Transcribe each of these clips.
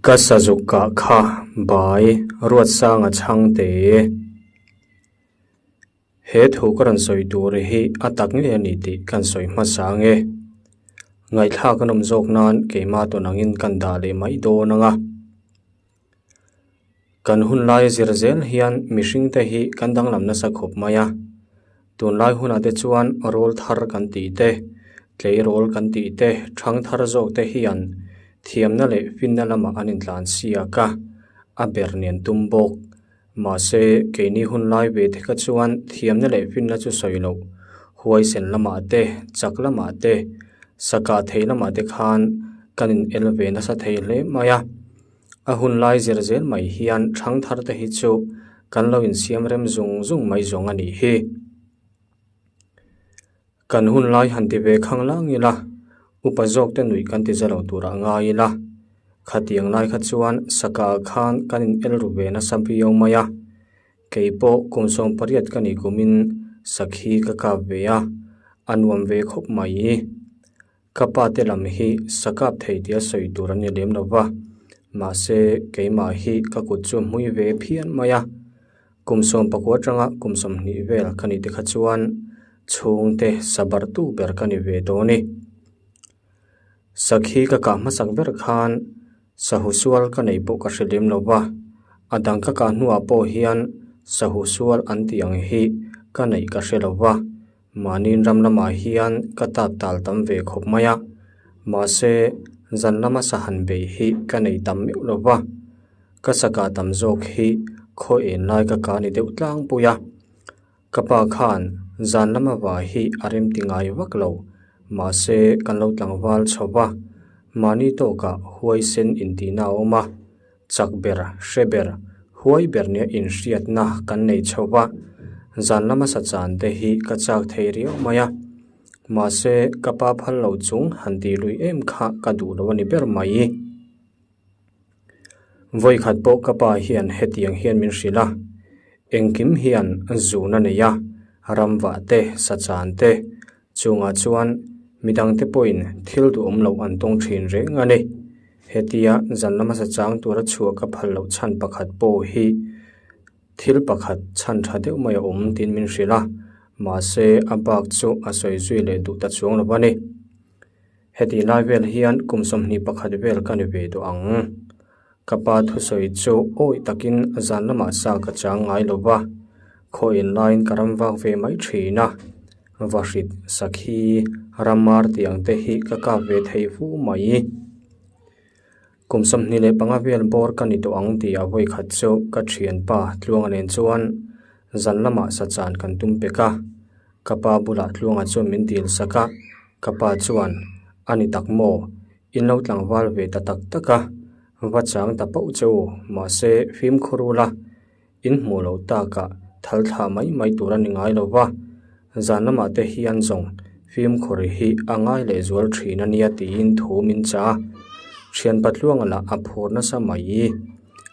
Ka sazuk kah kha bai Ruatsanga chhangte. He thu ka rawn sawi tur hi a tak ngei a ni tih kan sawi hmasa ang e. Ngaihthlak a nawm zawk nan keimah tawn angin kan dah leh mai dawn ang a. Kan hun laia zir zel hian mihring te hi kan danglam nasa khawp mai a. Tunlai hunah te chuan rawl thar kan tih te, tleirawl kan tih te, thang thar zawk te hian thiamna leh finna lamah an intlan siak a, a ber nen tum bawk. Mahse, keini hun lai ve te kha chuan thiamna leh finna chu sawi loh, huaisen lamah te, chak lamah te, sakah thei lamah te khan kan in el ve nasa thei hle mai a. A hun lai zir zel mai hian thang thar te hi chu kan lo insiam rem zung zung mai zawng a nih hi. Kan hun lai han ti ve khang lang ila, upa zawk te nuih kan ti za lo turah ngai ila. Khatiang lai kha chuan saka khan kan in el ru ve nasa viau mai a. Kei pawh kum 18 ka nih kumin sakhi ka kap ve a, a nuam ve khawp mai. Ka pa te lam hi sakap thei tia sawi tur an ni lem lo va, mahse keimah hi ka kut chu hmui ve phian mai a. Kum 19 atanga kum 20 vel ka nih te kha chuan chhungte sabartu ber ka ni ve tawh a ni. Sakhi ka kah hmasak ber khan sahu sual ka neih pawh ka hre lem lo va, a dang ka kah hnuah pawh hian sahu sual an tih ang hi ka neih ka hre lo va. Mahni ram lamah hian ka tap tal tam ve khawp mai a, mahse zan lama sa han beih hi ka nei tam meuh lo va, ka sakah tam zawk hi khaw en lai ka kah ni deuh tlangpui a. Ka pa khan zan lama va hi a rem ti ngai vak lo, mahse kan lo tlangval chho va, mahni tawkah huaisen intihna a awm a, Chak ber, hre ber, huai ber nia inhriatna kan nei chho va, zan lama sa chan te hi ka chak thei riau mai a. Mahse, ka pa phal lo chung han tih lui em kha ka duh lo a ni ber mai. Vawikhat pawh ka pa hian hetiang hian min hrilh a, engkim hian zun a nei a, ramvah te, sa chan te, Chungah chuan midangte pawhin thil duhawm loh an tawng thin reng a ni. Hetia zan lama sa chang tura chhuah ka phal loh chhan pakhat pawh hi thil pakhat chhan tha deuh mai a awm tiin min hrilh a, mahse a bak chu a sawi zui leh duh ta chuang lo a ni. Heti lai vel hian kum 21 vel ka ni ve duh ang. Ka pa thusawi chu awih takin zan lamah sa ka chang ngai lo va, khaw in laiin ka ram vak ve mai thin a, vahrit, sakhi, ramar tih ang te hi ka kap ve thei fu mai. Kum 25 vel bawr ka ni tawh ang tih a vawikhat chu ka thianpa Tluanga nen chuan zan lamah sa chan kan tum pek a, ka pa bulah Tluanga chuan min dil sak a, ka pa chuan, A ni tak maw? In lo tlangval ve ta tak tak a, va chang ta pauh che u, mahse fimkhur ula, in hmuh loh takah thal thlah mai mai tur a ni ngai lo va, zan lamah te hian zawng fimkhur hi a ngai leh zual thin a nia tiin thu min chah a, thian patluanga lah a phur nasa mai.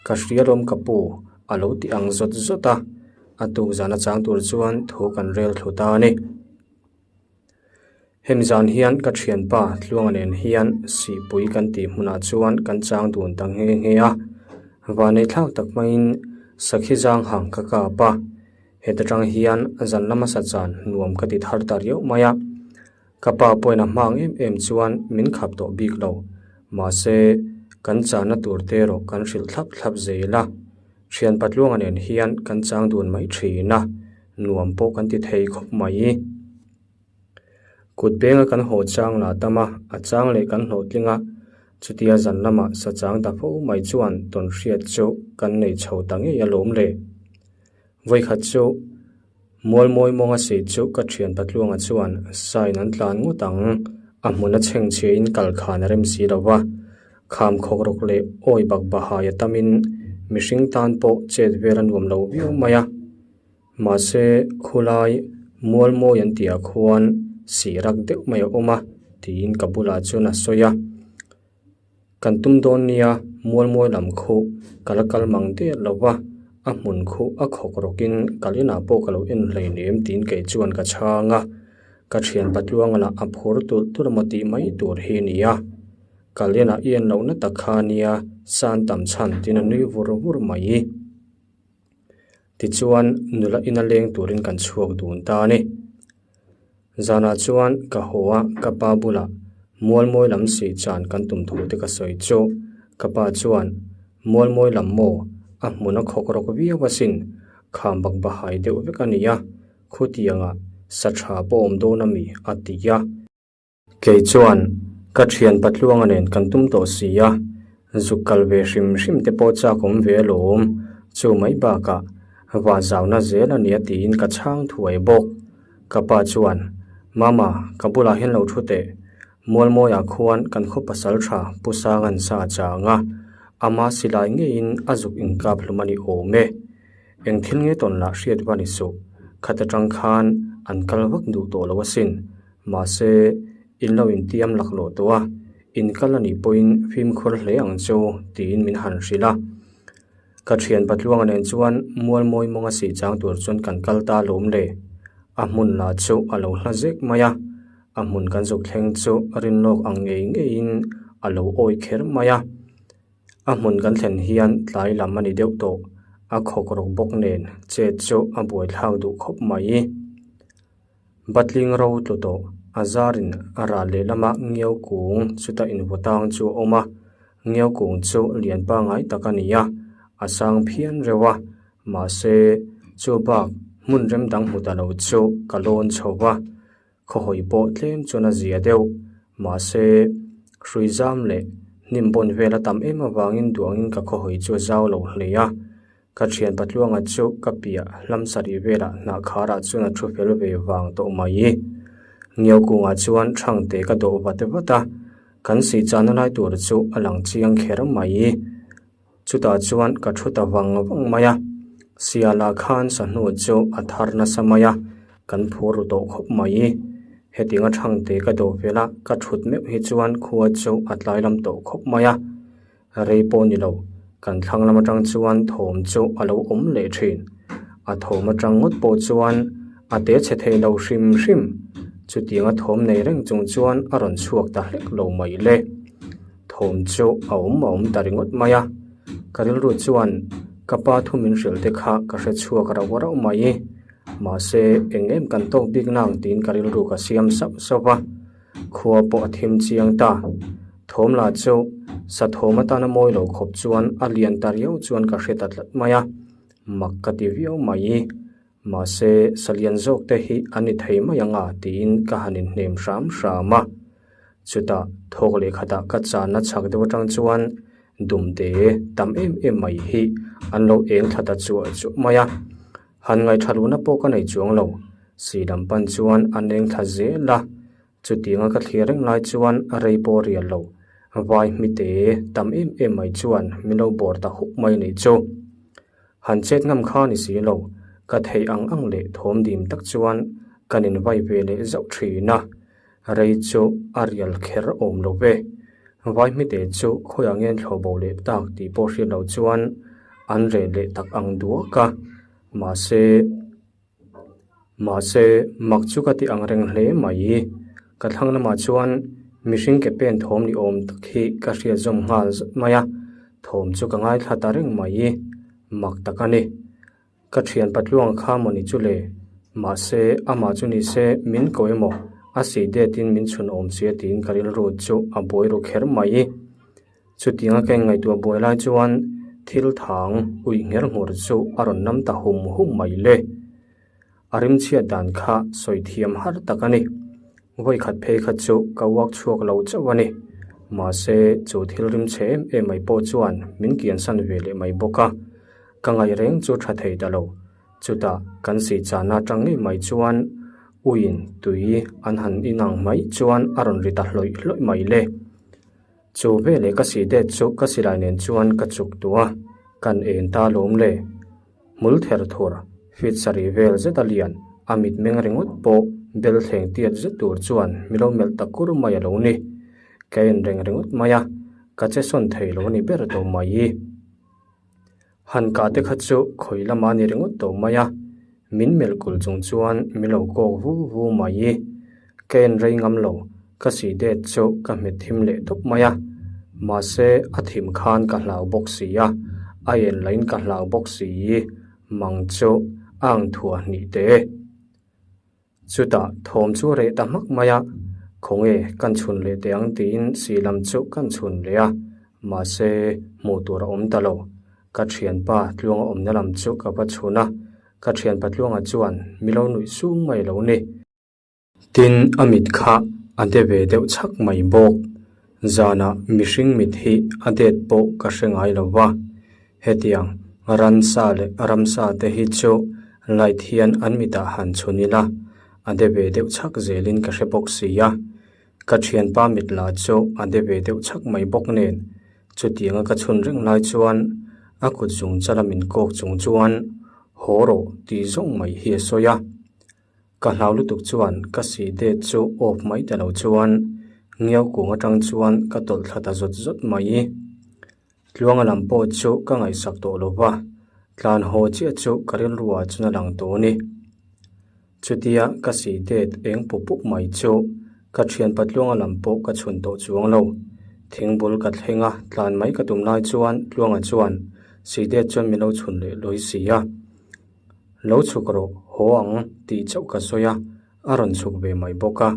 Ka hria lawm ka pu, a lo ti ang zawt zawt a, a tuk zan a chang tur chuan thu kan rel thlu ta a ni. Hemi zan hian ka thianpa Tluanga nen hian sihpui kan tih hmunah chuan kan chang dun ta nghe nghe a, vanei thlak tak hmangin sakhi zang hang ka kap a, heta tang hian zan lama sa chan nuam ka ti thar ta riauh mai a, ka pa pawhin a hmang em em chuan min khap tawh bik lo, mahse kan chahna tur te erawh kan hrilh thlap thlap zel a, thianpa Tluanga nen hian kan chang dun mai thin a. Nuam pawh kan ti thei khawp mai. Kut benga kan haw chang lah tam a, a chang leh kan hlawhtling a, chutia zan lamah sa chang ta fo mai chuan tawn hriat chu kan nei chho ta ngei alawm le. Vawikhat chu Mualmawi mawnga sei chu ka thian Patluanga chuan sain an tlan ngawt ang, a hmun a chhengchhiain kal khan a rem si lo va, kham khawk rawk leh awi bak bahai a tamin mihring tan pawh chet vel a nuam lo viau mai a. Mahse, khulai mualmawi an tihah khuan sih rak deuh mai a awm a, tiin ka bulah chuan a sawi a. Kan tum dawn nia, mualmawi lam khu ka la kal mang der lo va, a hmun khu a khawk rawkin kal inah pawh ka lo en hleinem tiin kei chuan ka chhang a. Ka thian patluanga lah a phur tulh tulh emaw tih mai tur hi a ni a. Kalyanah i en lohna tak kha nia san tam chhan tiin a nui vur vur mai. Tichuan nula ina leng turin kan chhuak dun ta a ni. Zanah chuan ka haw a, ka pa bulah Mualmawi lam sih chan kan tum thu te ka sawi chu. Ka pa chuan, Mualmawi lam maw? A hmun a khawk rawk viau asin, kham bak bahai deuh vek a nia, khutiangah sa tha pawh awm dawn a mi? a ti a. Kei chuan ka thian Patluanga nen kan tum tawh si a, zuk kal ve hrim hrim te pawh chak awm ve alawm, chu mai bakah vah zauna zel a nia tiin ka chhang thuai bawk. Ka pa chuan, Mama, ka bulah hian lo thu teh, Mualmawiah khuan kan khaw pasal tha Pu Sanga'n sa a chang a, ama silai ngeiin a zuk inkap hlum a ni awm e. Eng thil nge tawn lah hriat va ni suh, khat atang khan an kal vak duh tawh lo asin. Mahse, in lo intiam laklawh tawh a, in kal a nih pawhin fimkhur hle ang chu tiin min han hrilh a. Ka thian Patluanga nen chuan Mualmawi mawnga sih chang tur chuan kan kal ta lawm le. A hmun lah chu a lo hla zek mai a, a hmun kan zuk thleng chu rinlawk ang ngei ngeiin a lo awi kher mai a. A hmun kan thlen hian tlai lam a ni deuh tawh, a khawk rawk bawk nen chet chu a buaithlak duh khawp mai. Batling ro tlu tawh, a zarin a ral lehlama ngiau kung chuta invaw tang chu a awm a, ngiau kung chu lian pangngai tak a ni a, a sang phian reuh a, mahse chu bak hmun rem dang hmu ta lo chu ka lawn chho va, khawhawi pawh tlem chuan a zia deuh, mahse hrui zam leh hnim bawn vel a tam em avangin duangin ka khawhawi chu a zau lo hle a. Ka thian Patluanga chu ka piah hlam sarih velah hnah kharah chuan a thu fel ve vang tawh mai. Ngiau kungah chuan Thangte ka dawh vat vat a, kan sih chahna lai tur chu a lang chiang kher mai. Chutah chuan ka thu ta vang vang mai a, Sialah khan sahnu chu a thar nasa mai a, kan phur ru tawh khawp mai. Hetianga Thangte ka dawh vela ka thut meuh hi chuan khua chu a tlai lam tawh khawp mai a. Rei pawh ni lo, kan thlang lam atang chuan thawm chu a lo awm leh thin. A thawm atang ngawt pawh chuan a te chhe thei lo hrim hrim. Chutianga thawm nei reng chung chuan a rawn chhuak ta hlek lo mai le. Thawm chu a awm a awm ta ringawt mai a. Ka rilru chuan ka pa thu min hrilh te kha ka hre chhuak rauh rauh mai. Mahse, eng em kan tawk bik nang tiin ka rilru ka siam sauh sauh va. Khua pawh a thim chiang ta. Thawm lah chu sa thawm atana mawi lo khawp chuan a lian ta riau chuan ka hre ta tlat mai a, mak ka ti viau mai. Mahse, sa lian zawk te hi an ni thei mai ang a tiin ka han inhnem hram hram a. Chutah thawk leh khatah ka channa chhak deuh atang chuan dumte tam em em mai hi an lo eng thla ta chuah chuah mai a. Han ngaihṭha luhna pawh ka nei chuang lo. Si lam pan chuan a neng thla zel a, chutianga ka thlir reng lai chuan a rei pawh rial lo. Vai hmite tam em em mai chuan min lo bawr ta huk mai nih chu. Han chet ngam kha ni si lo, ka theih ang ang leh thawm dim tak chuan kan invai ve leh zauh ṭhin a. Rei chu a rial kher awm lo ve. Vai hmite chu khawiah nge an thlawh bo leh tak tih pawh hriat loh chuan an reh leh tak ang duak a. Mahse, mahse mak chu ka ti ang reng hle mai. Ka thlang lamah chuan mihring ke pen thawm ni awm tak hi ka hriat zawm nghal zat mai a, thawm chu ka ngaithla ta reng mai. Mak tak a ni. Ka thian patluang kha maw ni chu le? Mahse, amah chu ni se min ko emaw a sih detin min chhun awm sia tiin ka rilru chu a buai ru kher mai. Chutianga ka inngaihtuah buai lai chuan thil thang uih ngher nghur chu a rawn nam ta hum hum mai le. A rimchhiat dan kha sawi thiam har tak a ni. Vawikhat phei kha chu ka uak chhuak lo chauh a ni. Mahse, chu thil rimchhe em em mai pawh chuan min kiansan ve leh mai bawk a. Ka ngaih reng chu tha thei ta lo. Chutah kan sih chahna atang ngei mai chuan uiin tui an han inang mai chuan a rawn ri ta hlawih hlawih mai le. Chu veleh ka sih det chu ka silai nen chuan ka chuk duh a, kan en ta lawm le. Hmul ther thur, feet sarih vel zet a lian, a mitmeng ringawt pawh bel thleng tiat zet tur chuan mi lo melh ta kur mai a lo ni. Ka en reng ringawt mai a, ka che sawn thei lo a ni ber tawh mai. Han kah te kha chu khawi lama ni ringawt tawh mai a, min melh kulh chung chuan mi lo kawk vu vu mai. Ka en rei ngam lo, ka sih det chu ka hmet thim leh tawp mai a. Mahse, a thim khan ka hlau bawk si a, a en lahin ka hlau bawk si mang chu a ang thuah hnih teh e. Chutah thawm chu reh ta hmak mai a, khawnge kan chhun leh teh ang tiin sih lam chu kan chhun leh a, mahse hmuh tur a awm ta lo. Ka thianpa tluanga awmna lam chu ka va chhun a, ka thianpa tluanga chuan mi lo nuih sung mai lo ni. Tin, a mit kha a de ve deuh chhak mai bawk. Zanah mihring mit hi a det pawh ka hre ngai lo va. Hetiang ransa leh ramsa te hi chu light hian an mitah han chhun ila, a de ve deuh chhak zelin ka hre bawk si a. Ka thianpa mit lah chu a de ve deuh chhak mai bawk nen, chutianga ka chhun reng lai chuan a kut zung chala min kawk chung chuan haw rawh tih zawng mai hi a sawi a. Ka hlau lutuk chuan ka sih det chu off mai ta lo chuan ngiau kung atang chuan ka tawlh thla ta zawt zawt mai. Tluanga lam pawh chu ka ngaihsak tawh lo va, tlan haw chiah chu ka rilruah chuan a lang tawh a ni. Chutia ka sih det eng pup pup mai chu ka thianpa Tluanga lam pawh ka chhun tawh chuang lo. Thingbul ka thleng a, tlan mai ka tum lai chuan Tluanga chuan sih det chuan min lo chhun leh lawi si a. Lo chhuk rawh, haw ang tih chauh ka sawi a, a rawn chhuk ve mai bawk a.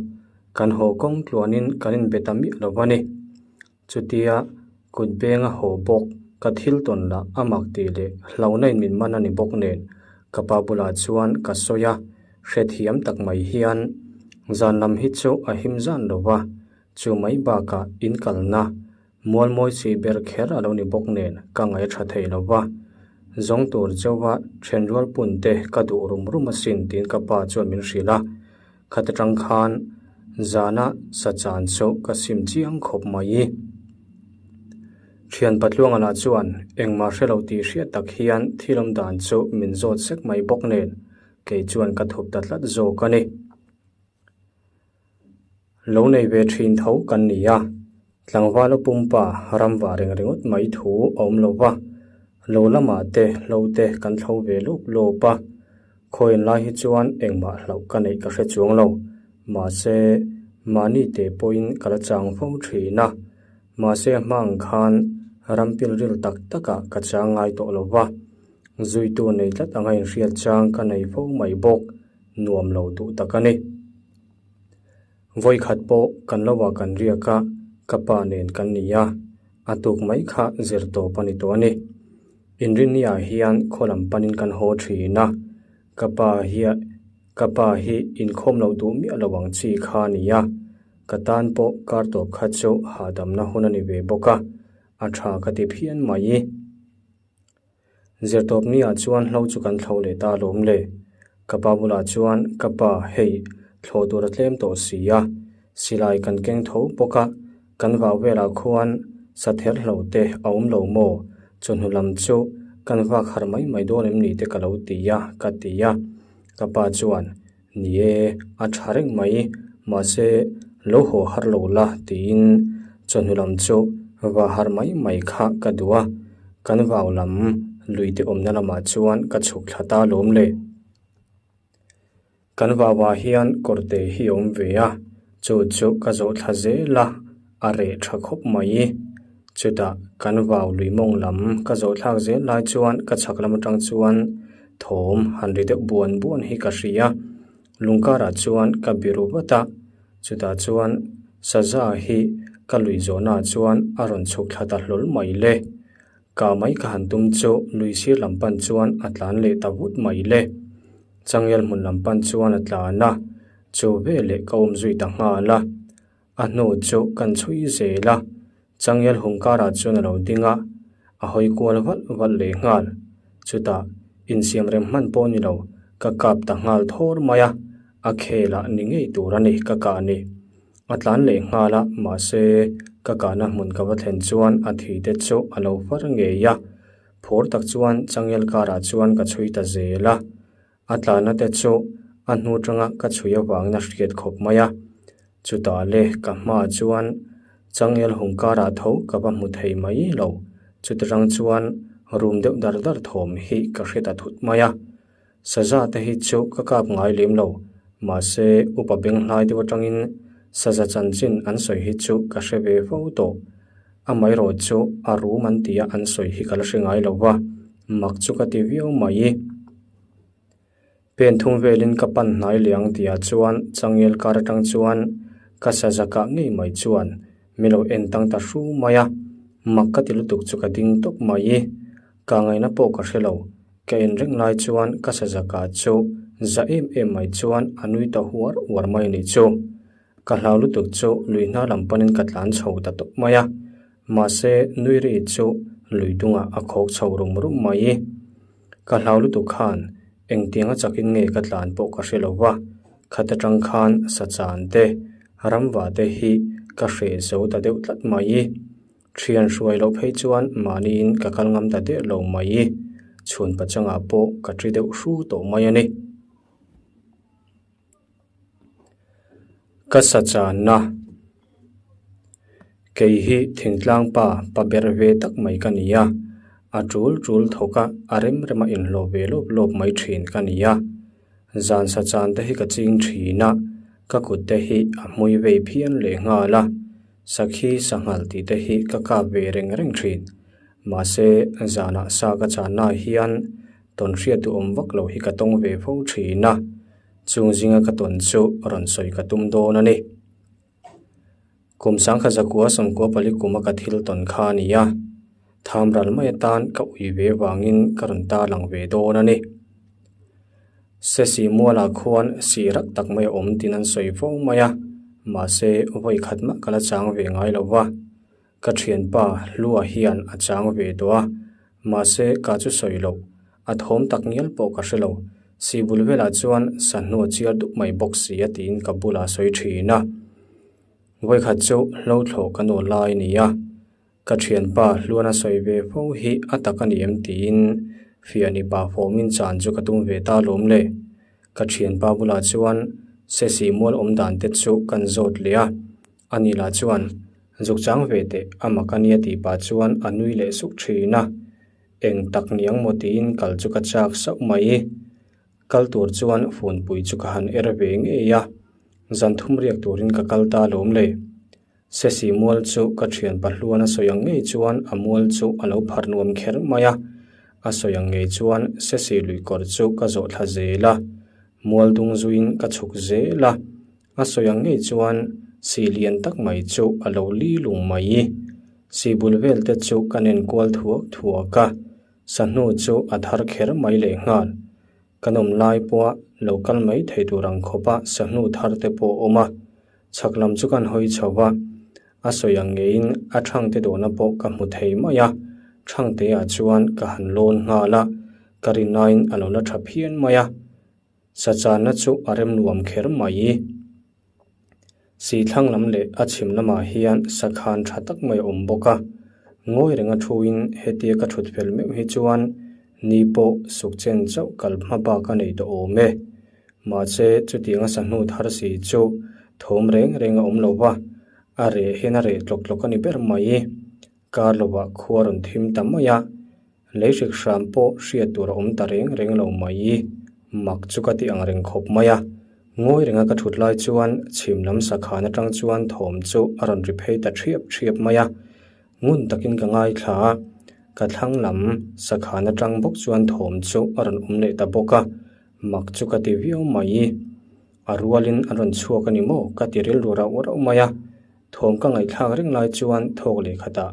Kan haw kawng tluanin kan inbe ta miah lo va ni. Chutia kut benga haw bawk ka thil tawn lah a mak tih leh hlauhna in min man a ni bawk nen ka pa bulah chuan ka sawi a, hrethiam tak mai hian zan lam hi chu a him zan lo va, chu mai bakah in kalna Mualmawi chi ber kher a lo ni bawk nen ka ngaih a tha thei lo va, zawng tur chauha thenrual pun te ka duh rum rum asin tiin ka pa chuan min hrilh a, khat atang khan zana sa chan chu ka sim chiang khawp mai. Thian Patluanga lah chuan engmah hre lo tih hriat tak hian thil awm dan chu min zawt sek mai bawk nen kei chuan ka thup ta tlat zawk a ni. Lo nei ve thin tho kan ni a, tlangvala pumpa ramva reng ringawt mai thu a awm lo va, lo lamah te hlo te kan thlo ve lawp lawp a, khawiin lai hi chuan engmah hlauh ka neih ka hre chuang lo, mahse mahni te pawhin ka la chang fo thin a, mahse a hma ang khan ram pilril tak takah ka chang ngai tawh lo va, zuitu nei tlat anga inhriat chang ka nei fo mai bawk. Nuam lo duh tak a ni. Vawikhat pawh kan lo ah kan riak a, ka pa nen kan ni a, a tuk mai kha zir tawp a ni tawh a ni. Inrinni ah hian khaw lam panin kan haw thin a, ka pa hi ka pa hi inkhawm loh duh miah lo ang chi kha a ni a, ka tan pawh kar tawp kha chu hahdamna hun a ni ve bawk a, a tha ka ti phian mai. Zirtawpni ah chuan hlo chu kan thlo leh ta alawm le. Ka pa bulah chuan ka pa hei thlawh tur a tlem tawh si a, silai kan keng tho bawk a, kan vau velah khuan sather hlo te a awm lo maw? Chawhnu lam chu kan vak harh mai mai dawn em ni te ka lo ti a, ka ti a. Ka pa chuan Ni e, a tha reng mai, mahse lo haw har lo la tiin chawhnu lam chu va har mai mai kha ka duh a, kan vau lam lui te awmna lamah chuan ka chhuk thla ta lawm le. Kan vau ah hian kawrte hi a awm ve a, chu chu ka zawh thla zel a, a reh tha khawp mai. Chutah kan vau lui mawng lam ka zawh thlak zel lai chuan ka chhak lam atang chuan thawm han ri deuh buan buan hi ka hria. Lung karah chuan ka biru vat a, chutah chuan saza hi ka lui zawhnaah chuan a rawn chhuk thla ta hlawl mai le. Kah mai ka han tum chu lui sir lam pan chuan a tlan leh ta vut mai le. Changel hmun lam pan chuan a tlan a, chu veleh ka awm zui ta nghal a. A hnu chu kan chhui zel a, Changel hung karah chuan a lo ding a, a hawi kual valh valh leh nghal. Chutah, insiam rem hman pawh ni lo, ka kap ta nghal thawr mai a, a khelah ni ngei tur a ni ka kah ni. A tlan leh nghal a, mahse, ka kahna hmun ka va thlen chuan a thi te chu a lo far ngei a. Phur tak chuan Changel karah chuan ka chhui ta zel a. A tlana te chu a hnu tanga ka chhui avangin a hriat khawp mai a, chutah le ka hmaah chuan changel hung karah tho ka va hmu thei mai lo, chuti rang chuan rum deuh dar dar thawm hi ka hre ta thut mai a. Saza te hi chu ka kap ngai lem lo, mahse upa beng hlai deuh atangin saza chanchin an sawi hi chu ka hre ve fo tawh. Amaherawhchu a rum an tia an sawi hi ka la hre ngai lo va, mak chu ka ti viau mai. Pen thum velin ka pan hnai leh ang tihah chuan changel kar atang chuan ka saza kah ngei mai chuan mi lo en tang ta hru mai a, mak ka ti lutuk chu ka ding tawp mai. Ka ngaihna pawh ka hre lo, ka en reng lai chuan ka saza kah chu za em em mai chuan a nui ta huar uar mai a nih chu. Ka hlau lutuk chu lui hna lam panin ka tlan chho ta tawp mai a, mahse nui ri chu lui dungah a khawk chho rum rum mai. Ka hlau lutuk khan engtianga chakin nge ka tlan pawh ka hre lo va, khat atang khan sachan te, ramva te hi ka hreh zo ta deuh tlat mai. Thian hruai loh phei chuan mahniin ka kal ngam ta der lo mai. Chhun pachangah pawh ka ṭi deuh hru tawh mai a ni. Ka sa channa kei hi thingtlang pa pa ber ve tak mai ka ni a, a tul tul thawk a, a rem rem a inhlawh ve lawp lawp mai thin ka ni a. Zan sa chan te hi ka ching thin a, ka kut te hi a hmui vei phian leh nghal a, sakhi sanghal tih te hi ka kap ve reng reng thin. Mahse zanah sa ka channaah hian tawn hriat duhawm vak lo hi ka tawng ve fo thin a. Chung zinga ka tawn chu rawn sawi ka tum dawn a ni. Kum sangkhat zakua sawmkua pali kuma ka thil tawn kha a ni a, tham ral mai atan ka ui ve vangin ka rawn tar lang ve dawn a ni. Sesi mualah khuan sih rak tak mai a awm tin an sawi fo mai a, mahse vawi khat mah ka la chang ve ngai lo va. Ka thianpa Hlua hian a chang ve tawh a, mahse ka chu sawi loh, a thawm tak ngial pawh ka hre lo. Sihbul velah chuan sahnu a chiar dup mai bawk si a tiin ka bulah a sawi thin a. Vawikhat chu hlo thlawh ka nawl lai a ni a, ka thianpa Hluan a sawi ve fo hi a tak a ni em tiin fiah ni pah fawmin chan chu ka tum ve ta lawm le. Ka thianpa bulah chuan Sesi mual awm dan te chu kan zawt leh a. Ani lah chuan, Zuk chang ve teh, a mak a nia tih pah chuan a nui leh suk thin a. Eng tak ni ang maw tiin kal chu ka chak sauh mai. Kal tur chuan funpui chu ka han er ve ngei a, zan thum riak turin ka kal ta lawm le. Sesi mual chu ka thian pahluan a sawi ang ngei chuan a mual chu a lo phar nuam kher mai a. A sawi ang ngei chuan Sesi luikawr chu ka zawh thla zel a, mual dung zuiin ka chhuk zel a. A sawi ang ngei chuan si lian tak mai chu a lo li lung mai. Si bul vel te chu kan en kual thuak thuak a, sahnu chu a thar kher mai leh nghal. Kan awm lai pawha lo kal mai thei tur ang khawpa sahnu thar te pawh a awm a, chhak lam chu kan hawi chho va. A sawi ang ngeiin a thangte dawhna pawh ka hmu thei mai a, thangteah chuan ka han lawn nghal a, ka rinaiin a lo la tha phian mai a. Sachanna chu a rem nuam kher mai. Sihthlang lam leh a chhim lamah hian sakhan tha tak mai a awm bawk a. Ngawi renga thuin hetia ka thut fel meuh hi chuan ni pawh suk chen chauh kal hma bak a nei tawh awm e. Mahse chutianga sahnu thar si chu thawm reng reng a awm lo va, a reh hian a reh tlawk tlawk a ni ber mai. Kar lovah khua rawn thim ta mai a, lei hrik hram pawh hriat tur a awm ta reng reng lo mai. Mak chu ka ti ang reng khawp mai a, ngawi renga ka thut lai chuan chhim lam sakhan atang chuan thawm chu a rawn ri phei ta thiap thiap mai a, ngun takin ka ngaithla a, ka thlang lam sakhan atang bawk chuan thawm chu a rawn awm leh ta bawk a, mak chu ka ti viau mai. A rualin a rawn chhuak a ni maw? Ka ti rilru rauh rauh mai a. Thawm ka ngaihthlak reng lai chuan thawk leh khatah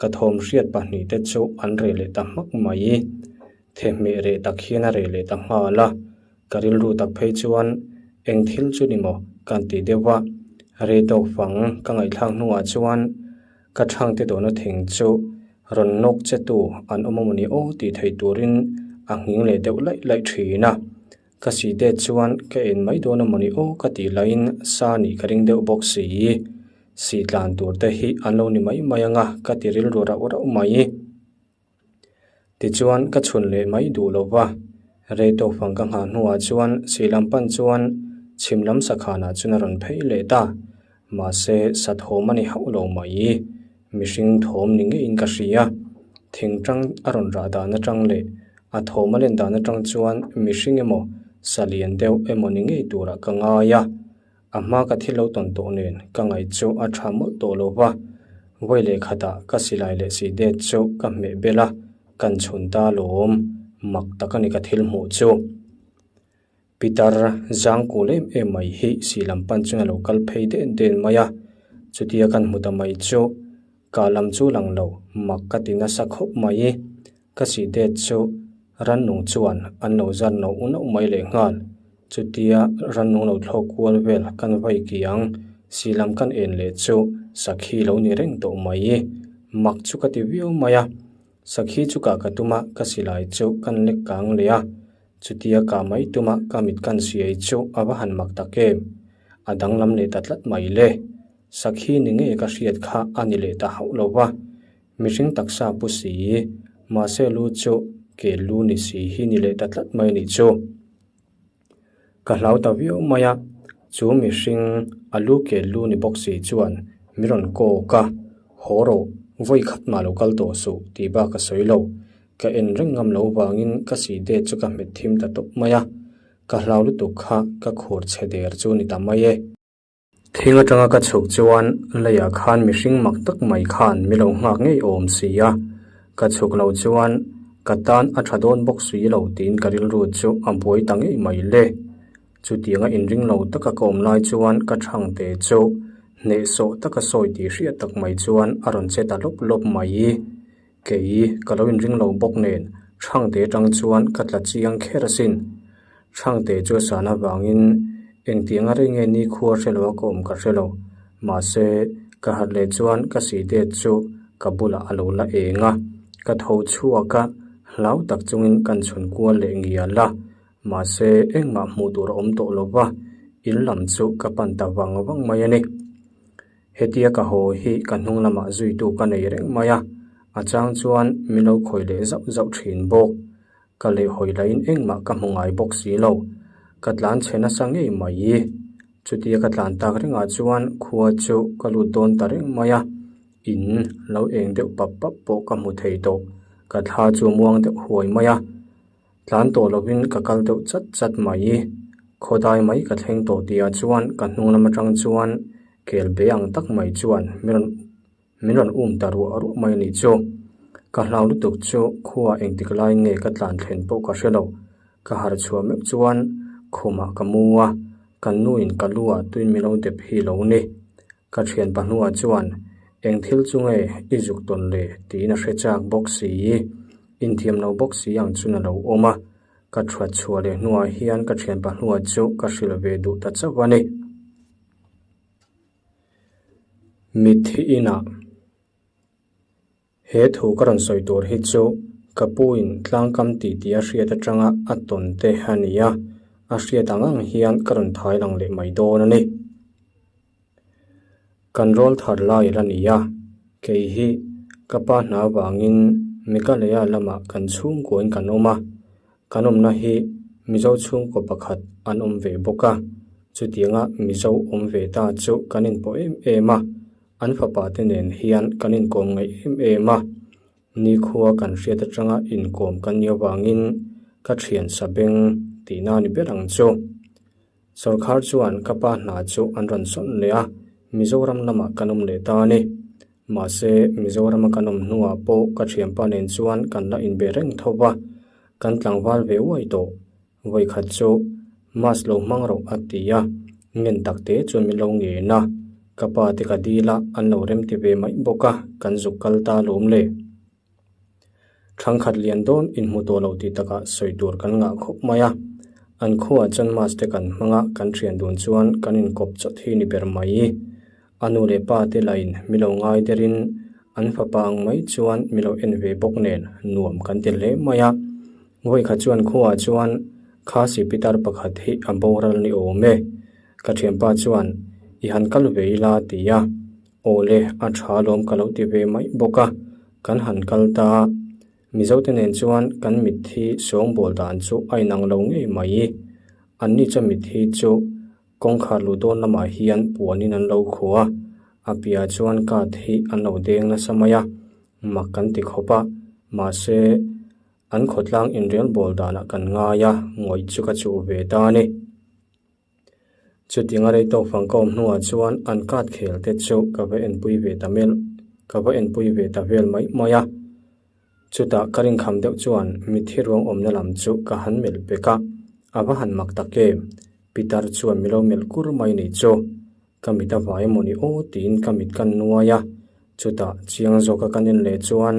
ka thawm hriat pahnihte chu an reh leh ta hmak mai. Thehmeh reh tak hian a reh leh ta nghal a. Ka rilru tak phei chuan eng thil chu ni maw ka ti deuh a. Rei tawk fang ka ngaihthlak hnuah chuan ka thangte dawhna thing chu rawn nawk che tu an awm a mawni aw tih theih turin a nghing leh deuh laih laih thin a. Ka si det chuan ka en mai dawn a mawni aw ka tih laiin sa nih ka ring deuh bawk si. Si tlan tur te hi an lo ni mai mai anga ka ti rilru rauh rauh mai. Tichuan ka chhun leh mai duh lo va, rei tawk fang ka nghah hnuah chuan si lam pan chuan chhim lam sakhanah chuan a rawn phei leh ta. Mahse sa thawm a ni hauh lo mai. Mihring thawm ni ngeiin ka hria. Thingtang a rawn rah dan atang leh a thawm a len dan atang chuan mihring emaw sa lian deuh emaw ni ngei turah ka ngai a. A hma ka thil lo tawn tawh nen ka ngaih chu a tha mawlh tawh lo va. Vawi leh khatah ka silai leh sihdet chu ka hmeh bel a, kan chhun ta lawm. Mak tak a ni ka thil hmuh chu. Pitar zang kul em em mai hi sih lam pan chuan a lo kal phei den den mai a, chutia kan hmu ta mai chu ka lam chu lang lo mak ka ti nasa khawp mai. Ka sih det chu rannung chuan an lo zar no unauh mai leh nghal. Chutia rannung lo thlawk kual vel kan vai kiang sih lam kan en leh chu sakhi lo ni reng tawh mai. Mak chu ka ti viau mai a, sakhi chu kah ka tum a, ka silai chu kan lek kang leh a. Chutia kah mai tuma ka mit kan siai chu a va han mak tak em? A danglam leh ta tlat mai le. Sakhi ni ngei ka hriat kha a ni leh ta hauh lo va. Mihring taksa pu si, mahse lu chu ke lu ni si hi ni leh ta tlat mai nih chu. Ka hlau ta viau mai a, chu mihring a lu ke lu ni bawk si chuan mi rawn kawk a, haw rawh, vawi khat mah lo kal tawh suh tih bak a sawi lo. Ka en reng ngam lo vangin ka sih det chu ka hmet thim ta tawp mai a, ka hlau lutuk kha ka khur chhe der chu ni ta mai e. Thing atanga ka chhuk chuan leiah khan mihring mak tak mai khan mi lo nghak ngei awm si a, ka chhuk lo chuan ka tan a tha dawn bawk si lo tiin ka rilru chu a buai ta ngei mai le. Chutianga inring lo taka ka awm lai chuan ka thangte chu hnehsawh taka sawi tih hriat tak mai chuan a rawn che ta lawp lawp mai. Kei ka lo inring lo bawk nen Thangte atang chuan ka tla chiang kher asin. Thangte chu a san avangin engtiang a rei nge nikhua hre lo a ka awm ka hre lo. Mahse, ka harh leh chuan ka sihdet chu ka bulah a lo la eng a, ka tho chhuak a, hlau tak chungin kan chhun kual leh ngial a. Mahse, engmah hmuh tur a awm tawh lo va, in lam chu ka pan ta vang vang mai a ni. Hetia ka haw hi ka hnung lamah zuitu ka nei reng mai a, a chang chuan min lo khawi leh zauh zauh thin bawk. Ka lehhawi lahin engmah ka hmu ngai bawk si lo. Ka tlan chhe nasa ngei mai. Chutia ka tlan tak rengah chuan khua chu ka lut dawn ta reng mai a, in lo eng deuh pap pap pawh ka hmu thei tawh. Ka thla chu a muang deuh huai mai a. Tlan tawh lovin ka kal deuh chat chat mai. Khawdai mai ka thleng tawh tihah chuan ka hnung lam atang chuan kel be ang tak mai chuan min rawn min rawn um ta ruah ruah mai a nih chu. Ka hlau lutuk chu khua engtik lai nge ka tlan thlen pawh ka hre lo. Ka harh chhuah meuh chuan khumah ka mu a, kan nuin ka lu ah tuin min lo dep hi lo ni. Ka thian pahnuah chuan, Eng thil chu nge i zuk tawn le? tiin a hre chak bawk si. Inthiam lo bawk si ang chun a lo awm a. Ka thuat chhuah leh hnuah hian ka thian pahnuah chu ka hrilh ve duh ta chauh a ni. Mitthi inah. He thu ka rawn sawi tur hi chu ka puin tlangkam tih tih a hriat atanga a tawn te a ni a, a hriat ang ang hian ka rawn thai lang leh mai dawn a ni. Kan rawl thar lai la ni a, kei hi ka pa hna avangin Meghalaya lamah kan chhungkuain kan awm a, Kan awmna hi Mizo chhungkaw pakhat an awm ve bawk a, chutianga Mizo awm ve ta chu kan inpawh em em a, an fapa te nen hian kan inkawm ngaih em em a. Nikhua kan hriat atanga inkawm kan nih avangin ka thian sabeng tihna ni ber ang chu. Sawrkhar chuan ka pa hna chu an rawn sawn leh a, Mizoram lamah kan awm leh ta a ni. Mahse, Mizorama kan awm hnuah pawh ka thianpa nen chuan kan la inbe reng tho va, kan tlangval ve uai tawh. Vawikhat chu Mass lo hmang rawh a ti a, ngen tak te chuan min lo ngen a, ka pa te ka dil a, an lo remti ve mai bawk a, kan zuk kal ta lawm le. Thangkhat lian dawn inhmu tawh lo tih takah sawi tur kan ngah khawp mai a. An khuaah chuan mass te kan hmang a, kan thian dun chuan kan inkawp chawt hi ni ber mai. A nu leh pa te lain mi lo ngai derin an fapa ang mai chuan mi lo en ve bawk nen nuam kan ti hle mai a. Vawikhat chuan khuaah chuan Khasi pitar pakhat hi a boral ni awm e. Ka thianpa chuan i han kal ve ila ti a. Awle, a tha lawm ka lo ti ve mai bawk a, kan han kal ta. Mizote nen chuan kan mitthi sawngbawl dan chu a inang lo ngei mai. Anni chuan mitthi chu kawngkhar luh dawn lamah hian puanin an lo khuh a, a piahah chuan card hi an lo deng nasa mai a, mak kan ti khawp a, mahse an khawtlang inrelbawl danah kan ngai a, ngawih chu ka chuh ve ta a ni. Chutiang a rei tawk fang ka awm hnuah chuan an card khel te chu ka va enpui ve ta melh. ka va enpui ve ta vel mai mai a. Chutah ka rinkham deuh chuan mitthi ruang awmna lam chu ka han melh pek a, a va han mak tak em? Pitar chuan mi lo melh kur mai ni chu. Ka mit a vai emaw ni aw tiin ka mit ka nuai a, chutah chiang zawka ka nen leh chuan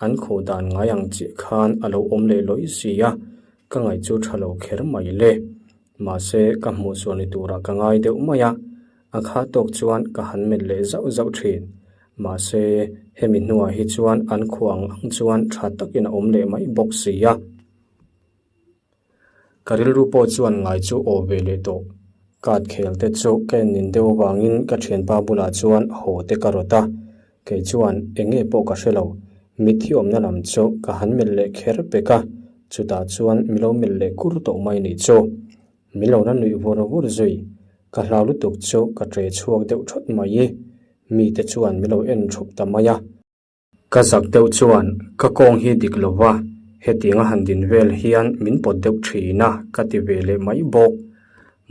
an khuh dan ngai ang chiah khan a lo awm leh lawih si a, ka ngaih chu tha lo kher mai le. Mahse ka hmuh sual ni turah ka ngai deuh mai a, a kha tawk chuan ka han melh leh zauh zauh thin. Mahse hemi hnuah hi chuan an khuh ang ang chuan tha takin a awm leh mai bawk si a. Ka rilru pawh chuan ngai chu aw ve leh tawh. Card khel te chu ka en nin deuh avangin ka thianpa bulah chuan haw te ka rawt a. Kei chuan eng nge pawh ka hre lo. Mitthi awmna lam chu ka han melh leh kher pek a, chutah chuan mi lo melh leh kur tawh mai ni chu. Mi lo la nuih vur vur zui. Ka hlau lutuk chu ka ṭe chhuak deuh ṭhawt mai. Mite chuan mi lo en ṭhup ta mai a. Ka zak deuh chuan ka kawng hi dik lo va, hetiang a han din vel hian min pawt deuh thin a ka ti ve leh mai bawk.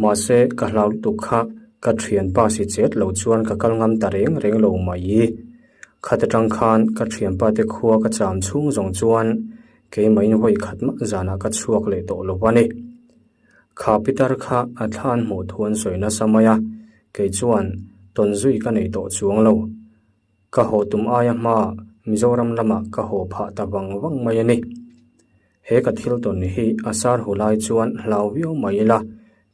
Mahse ka hlau lutuk kha ka thianpa si chet lo chuan ka kal ngam ta reng reng lo mai. Khat atang khan ka thianpa te khua ka cham chhung zawng chuan keimahin vawi khat mah zanah ka chhuak leh tawh lo a ni. Kha pitar kha a thlan hmuh thu an sawi nasa mai a, kei chuan tawn zui ka nei tawh chuang lo. Ka haw tum aia hma Mizoram lamah ka haw phah ta vang vang mai a ni. He ka thil tawn hi a sar hu lai chuan hlau viau mai ila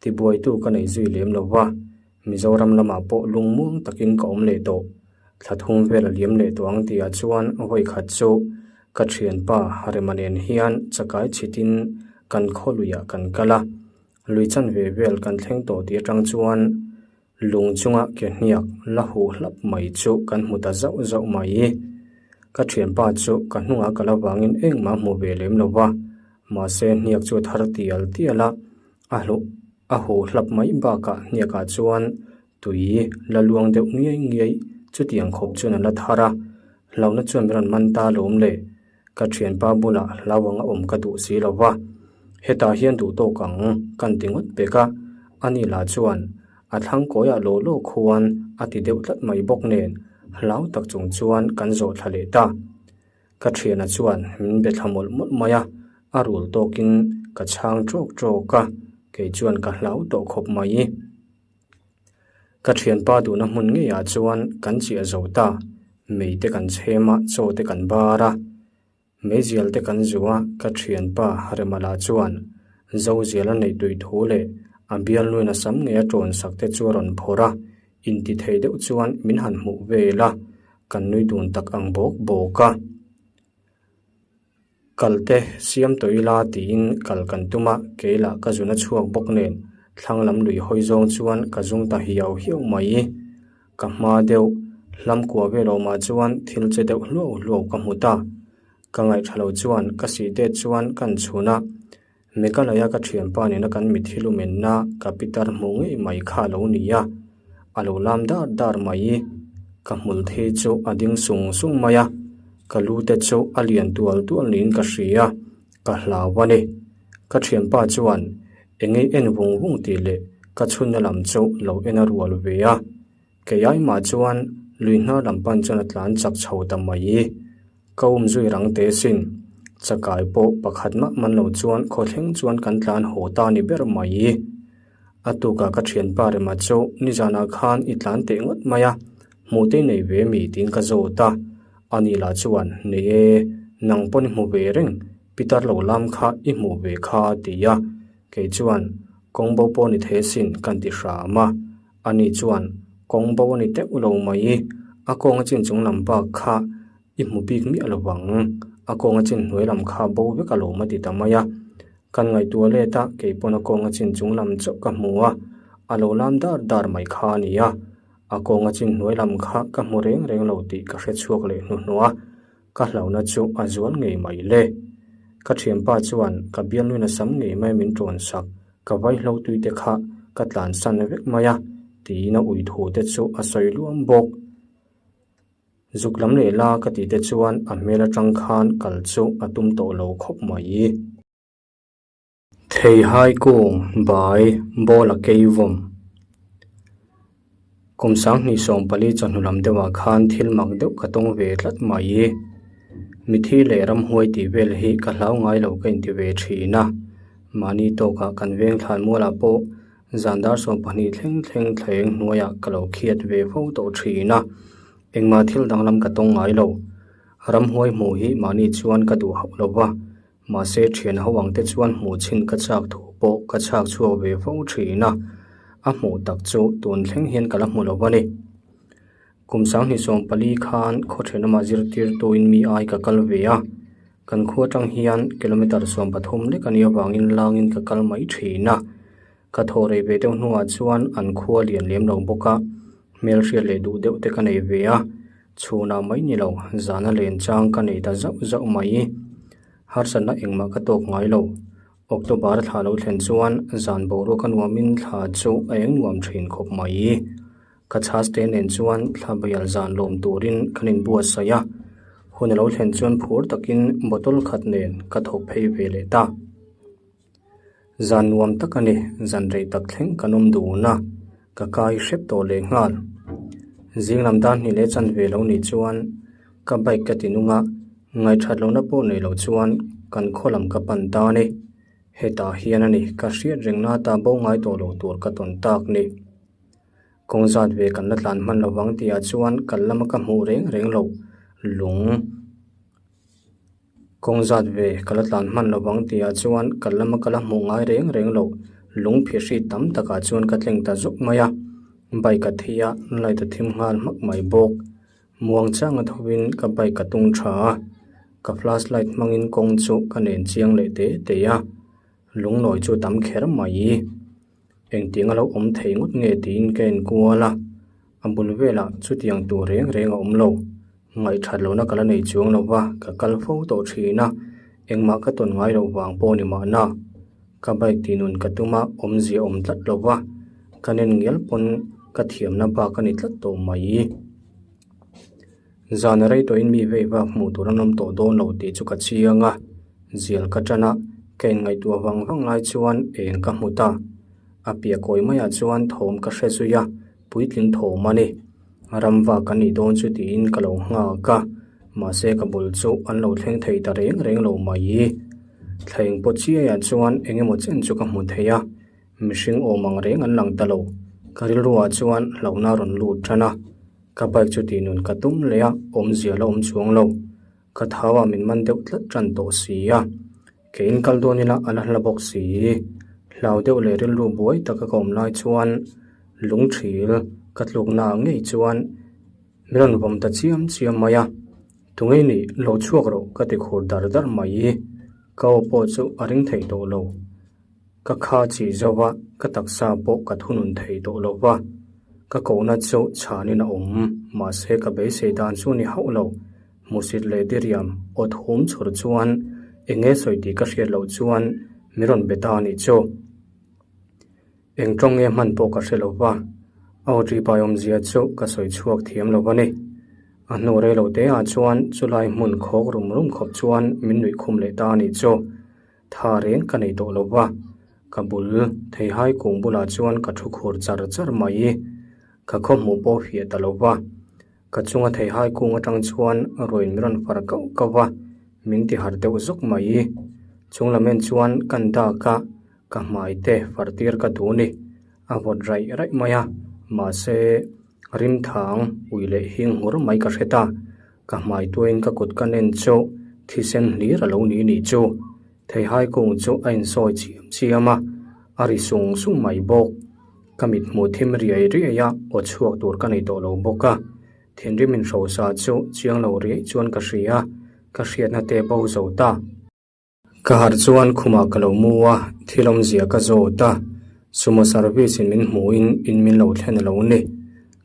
tibuaitu ka nei zui lem lo va, Mizoram lamah pawh lungmuang takin ka awm leh tawh. Thla thum vel a liam leh tawh ang tihah chuan vawi khat chu ka thianpa Rema nen hian chakai chhitin kan khaw luiah kan kal a, lui chanve vel kan thleng tawh tih atang chuan Lung chunga ke hniak la huh hlap mai chu kan hmu ta zauh zauh mai. Ka thianpa chu ka hnungah ka la vangin engmah hmu ve lem lo va, mahse hniak chu a thar tial tial a, a hluh a huh hlap mai bakah hniakah chuan tui la luang deuh ngiai ngiai chutiang khawp chuan a la thar a, hlauhna chuan min rawn man ta lawm le. Ka thianpa bulah hlau anga awm ka duh si lo va, hetah hian duh tawk ang kan ti ngawt pek a, ani lah chuan a thlang kawiah law law khuan a ti deuh tlat mai bawk nen hlau tak chung chuan kan zawh thla leh ta. Ka thiana chuan min be thla mawlh mawlh mai a, a rul tawkin ka chhang tawk tawk a, kei chuan ka hlau tawh khawp mai. Ka thianpa duhna hmun ngeiah chuan kan chiah zo ta, mei te kan chhem a, chaw te kan bar a, meizial te kan zu a, ka thianpa Remala chuan Zoziala neih tui thu leh a bialnuin a sam ngei a tawn sak te chu a rawn phawrh a, inti thei deuh chuan min han hmuh vel a, kan nui dun tak ang bawk bawk a. Kal te siam tawh ila tiin kal kan tum a, kei lah ka zun a chhuak bawk nen thlang lam lui hawi zawng chuan ka zung ta hiau hiau mai. Ka hma deuh hlam kua vel awmah chuan thil che deuh hluau hluau ka hmu ta. Ka ngaihṭha lo chuan ka sih det chuan kan chhun a, Meghalaya ka thianpa nena kan mitthi lumenna ka pitar hmuh ngei mai kha a lo ni a, a lo lam dar dar mai. Ka hmul thei chu a ding sung sung mai a, ka lu te chu a lian tual tual niin ka hria, ka hlau a ni. Ka thianpa chuan eng ei en vung vung tih leh ka chhunna lam chu lo en a rual ve a, kei ai mah chuan lui hnar lam pan chuan a tlan chak chho ta mai. Ka um zui rang teh sin. Chakai pawh pakhat mah man lo chuan khawthleng chuan kan tlan haw ta ni ber mai. A tukah ka thianpa Rema chu nizanah khan i tlan teh ngawt mai a, hmuh te nei ve mi tiin ka zawt a. Ani lah chuan, Nei e, nang pawn i hmu ve reng, pitar lo lam kha i hmuh ve kha a ti a. Kei chuan, Kawng bo pawh ni thei asin kan ti hram a. Ani chuan, Kawng bo a ni teuh lo mai, a kawng a chin chung lam bak kha I hmu bik miah lo vang. A kawnga chin hnuai lam kha bo vek a lawm a ti ta mai a. Kan ngaihtuah let a, kei pawn a kawnga chin chung lam chauh ka hmu a, a lo lam dar dar mai kha a ni a. A kawnga chin hnuai lam kha ka hmu reng reng lo tih ka hre chhuak leh hnuhnawh a, ka hlauhna chu a zual ngei mai le. Ka thianpa chuan ka bialnuin a sam ngei mai min tawn sak, ka vaihlo tui te kha ka tlansan vek mai a, tiin a ui thu te chu a sawi luam bawk. Zuk lam leh la ka tih te chuan a hmel atang khan kal chu a tum tawh lo khawp mai. Theihai kung bai bawla keivawm. Kum 2014 chawhnu lam deuhah khan thil mak deuh ka tawng ve tlat mai. Mithi leh ramhuai tih vel hi ka hlau ngai lo ka inti ve thin a. Mahni tawkah kan veng thlan mualah pawh zan dar 12 thleng thleng thleng hnuaiah ka lo khiat ve fo tawh thin a. Engmah thil danglam ka tawng ngai lo. Ramhuai hmuh hi mahni chuan ka duh hauh lo va. Mahse thian ho ang te chuan hmuh chhin ka chak thu pawh ka chhak chhuak ve fo thin a, a hmuh tak chu tun thleng hian ka la hmu lo a ni. Kum 2014 khan khaw thenawmah zirtirtuin mi ai ka kal ve a, kan khua atang hian kilometre 13 lek a nih avangin langin ka kal mai thin a. Ka thaw rei ve deuh hnuah chuan an khua lian lem lo bawk a, hmelhriat leh duh deuh te ka nei ve a, chhunah mai ni lo zana len chang ka nei ta zauh zauh mai. Harsatna engmah ka tawk ngai lo. October thla lo thlen chuan zan boruak a nuamin thla chu a eng nuam thin khawp mai. Ka chhas te nen chuan thla bial zan lawm turin kan inbuatsaih a, hun a lo thlen chuan phur takin bottle khat nen ka thawk phei ve leh ta. Zan nuam tak a ni, zan rei tak thleng kan awm dun a, ka kai hrep tawh leh nghal. Zing lam dan hnih leh chanve lo nih chuan ka bike ka ti nung a, ngaihthat lohna pawh nei lo chuan kan khaw lam ka pan ta a ni. Hetah hian a ni, ka hriat rengna ata bo ngai tawh lo tur ka tawn tak ni. Kawng zat ve kan la tlan hman lovang tihah chuan kal lama ka hmuh reng reng lo, lung. Kawng zat ve ka la tlan hman lovang tihah chuan ka lama ka la hmuh ngai reng reng loh lung phihri tam takah chuan ka tleng ta zuk mai a, bike a thi a, light a thim nghal hmak mai bawk. Muang changa thovin ka bike a tung tha a, ka flash light hmangin kawng chu ka nen chiang leh te te a, lungnawi chu tam kher mai. Engtiang a lo awm thei ngawt nge tiin ka enkual a, a bul velah chutiang tur reng reng a awm lo. Ngaihthat lohna ka la nei chuang lo va, ka kal fo tawh thin a, engmah ka tawn ngai loh vang pawh ni mahna. Ka bike tih nun ka tum a, awmzia awm tlat lo va, ka nen ngial pawn ka thiamna bak a ni tlat tawh mai. Zan a rei tawhin mi vei vak hmuh tur an awm tawh dawn lo tih chu ka chiang a, zial ka tan a, ka inngaihtuah vang vang lai chuan eng ka hmu ta. A piah kawi maiah chuan thawm ka hre zui a, puitling thawm a ni. Ramva ka nih dawn chu tiin ka lo nghak a, mahse ka bul chu an lo thleng thei ta reng reng lo mai. Thleng pawh chiaiah chuan eng emaw chen chu ka hmu thei a, mihring awm ang reng an lang ta lo. Ka rilruah chuan hlauhna a rawn lut tan a, ka bike chu tih nun ka tum leh a, awmzia la awm chuang lo. Ka thauah min man deuh tlat tan tawh si a, Ke in kal dawn ila a la hla bawk si. Hlau deuh leh rilru buai taka ka awm lai chuan lungthil ka tlukna ah ngei chuan min rawn vawm ta chiam chiam mai a. Tunge nih lo chhuak rawh ka ti khur dar dar mai. Ka aw pawh chu a ring thei tawh lo. Ka kha chi zo va, ka taksa pawh ka thunun thei tawh lo va. Ka kohna chu chhanin a awm, mahse ka beisei dan chu ni hauh lo. Hmusit leh diriam aw thum chhur chuan eng nge sawi tih ka hriat loh chuan min rawn be ta a nih chu. Eng tawng nge hman pawh ka hre lo va, a aw ṭihpai awmzia chu ka sawi chhuak thiam lo a ni. A hnu rei lo te ah chuan chulai hmun khawk rum rum khawp chuan min nuih khum leh ta a nih chu. Tha reng ka nei tawh lo va, ka bul theihai kung bulah chuan ka thu khur char char mai. Ka khaw hmuh pawh fiah ta lo va. Ka chunga theihai kung atang chuan ruain min rawn far kauh kauh va, min ti harh deuh zawk mai. Chung lam en chuan kan dak a, ka hmai te far tir ka duh ni. A vawt raih raih mai a, mahse rimthang ui leh hing hmur mai ka hre ta. Ka hmai tuain ka kut ka nen chu thisen hlir a lo ni nih chu. Theihai kung chu a insawi chiam chiam a, a ri sung sung mai bawk. Ka mit hmuh thim riai riai a, aw chhuak tur ka nei tawh lo bawk a. Thinrim inhrosa chu chiang lo riai chuan ka hria, ka hriatna te bo zo ta. Ka harh chuan khumah ka lo mu a, thil awmzia ka zawt a. Sumo service in min hmuhin in min lo thlen a lo ni.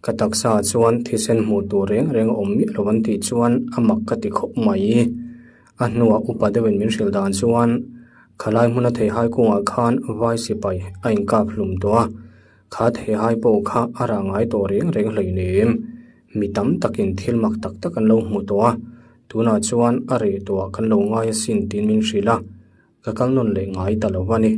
Ka taksa ah chuan thisen hmuh tur reng reng a awm miah lo an tih chuan a mak ka ti khawp mai. A hnuah upa deuhin min hrilh dan chuan khalai hmuna theihai kungah khan vai sipai a inkap hlum tawh a, kha theihai pawh kha a rah ngai tawh reng reng hleinem. Mi tam takin thil mak tak tak an lo hmu tawh a, tunah chuan a reh tawhah kan lo ngai asin tiin min hrilh a, ka kal nawn leh ngai ta lo a ni.